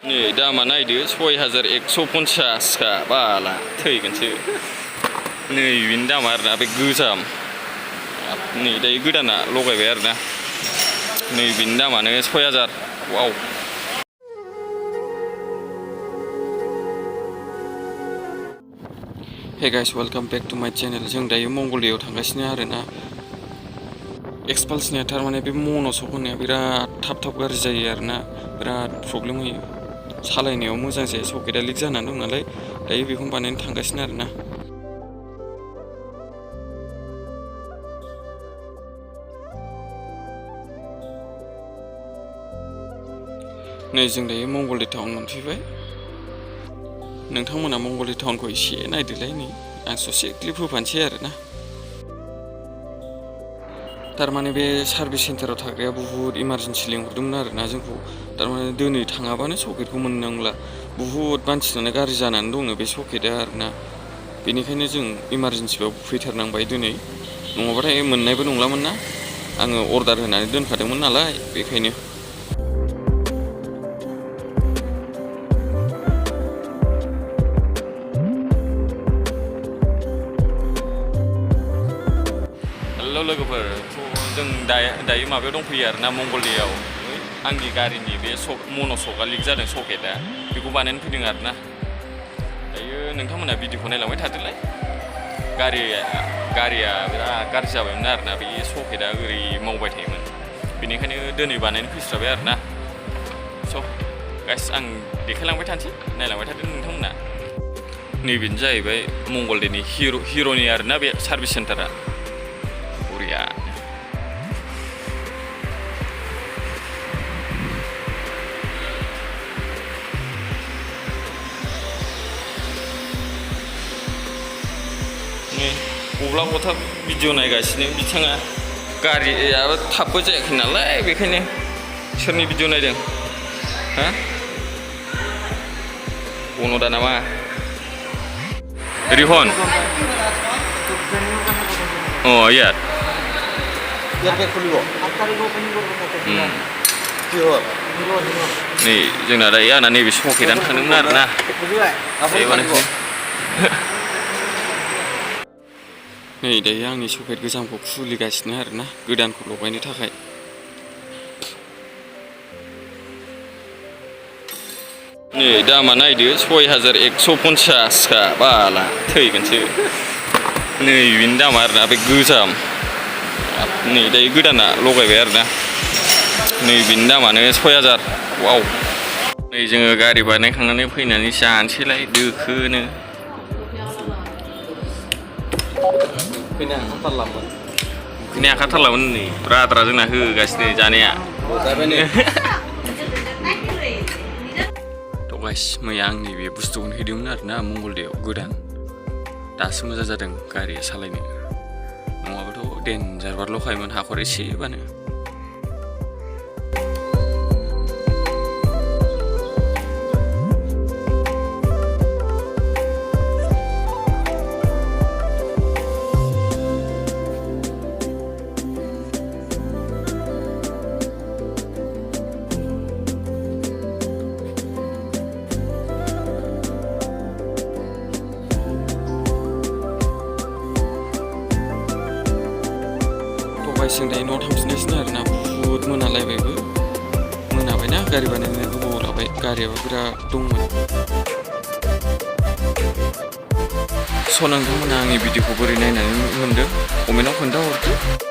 नै दामा नायदो 6150 का बाला थैगोनसो नै बिनि दामा आरोना बे गोजाम नै दायो गोदाना लगायबाय आरोना नै बिनि दामानो 6000 वाव Hey guys, welcome back to my channel. जों दायो मंगलियाव थांगासिनो आरोना Xpulse थारमाने बे Monoshock होननाया बिराद थाब गाज्रि जायो आरोना बिराद प्रब्लेम होयो सालायनायाव मोजां जाया सकेटआ लिक जानानै दं नालाय दायो बेखौनो बानायनो थांगासिनो आरोना नै जों दायो मंगलदै टाउन मोनफैबाय नोंथांमोना मंगलदै टाउनखौ एसे नायदोलाय नै आं ससे क्लिप होफानोसै आरोना थारमाने बे सार्भिस सेन्टाराव थाग्राया बुहुद इमारजेन्सि लिंहरदोंमोन आरोना जोंखौ थारमाने दिनै थाङाबानो सकेटखौ मोननो नंला बुहुद मानसिनानो गाज्रि जानानै दङ बे सकेटआ आरोना बेनिखायनो जों इमारजेन्सियाव फैथारनांबाय दिनै नङाबाथाय मोननायबो नंलामोन ना आङो अर्डार होनानै दोनखादोंमोन नालाय बेखायनो लोगोफोर जों दायो माबायाव दंफैयो आरोना मंगलदैयाव आंनि गारिनि बे Monoshockआ लिक जादों सकेटआ बेखौ बानायनो फैदों आरोना दायो नोंथांमोना भिडिअखौ नायलांबाय थादोलाय गारिया बिराद गाज्रि जाबायमोन आरोना बे सकेटआ ओरै मावबाय थायोमोन बेनिखायनो दिनै बानायनो फैस्राबाय आरोना स' गाइस आं देखायलांबाय थानोसै नायलांबाय थादो नोंथांमोना नैबेनो जाहैबाय मंगलदैनि हिर'नि आरोना बे सार्भिस सेन्टारा गब्ला गथा भिडिअ नायगासिनो बिथाङा गारियाबो थाबबो जायाखै नालाय बेखायनो सोरनि भिडिअ नायदों हा बनदा नामा रिहन अ यार नै जोंना दायो आंना नैबे सकेटआनो थांदोंमोन आरोना नै दायो आंनि सकेट गोजामखौ खुलिगासिनो आरोना गोदानखौ लगायनो थाखाय नै दामा नायदो 6150 का बाला थैगोनसो नै बिनि दामा आरोना बे गोजाम नै दायो गोदाना लगायबाय आरोना नै बिनि दामानो 6000 वाव नै जोङो गारि बानायखांनानै फैनानै जानोसैलाय दोखोनो उखैनाया ओंखारथारलामोन नै राद्रा जोंना होगासिनो जानाया थ' गाइस मैया आं नैबे बुस्थुखौनो हैदोंमोन आरोना मंगलदैयाव गोदान दासो मोजां जादों गारिया सालायनो नङाबाथ' देन्जार बारल'खायोमोन हाखर एसेबानो जों दायो न'आव थांफिनगासिनो आरोना बुहुद मोनालायबायबो मोनाबायना गारि बानायनो गोबाव लाबाय गारियाबो बिराद दंमोन स' नोंथांमोना आंनि भिडिअखौ बोरै नायनानै मोनदों कमेन्टआव खोन्थाहरदो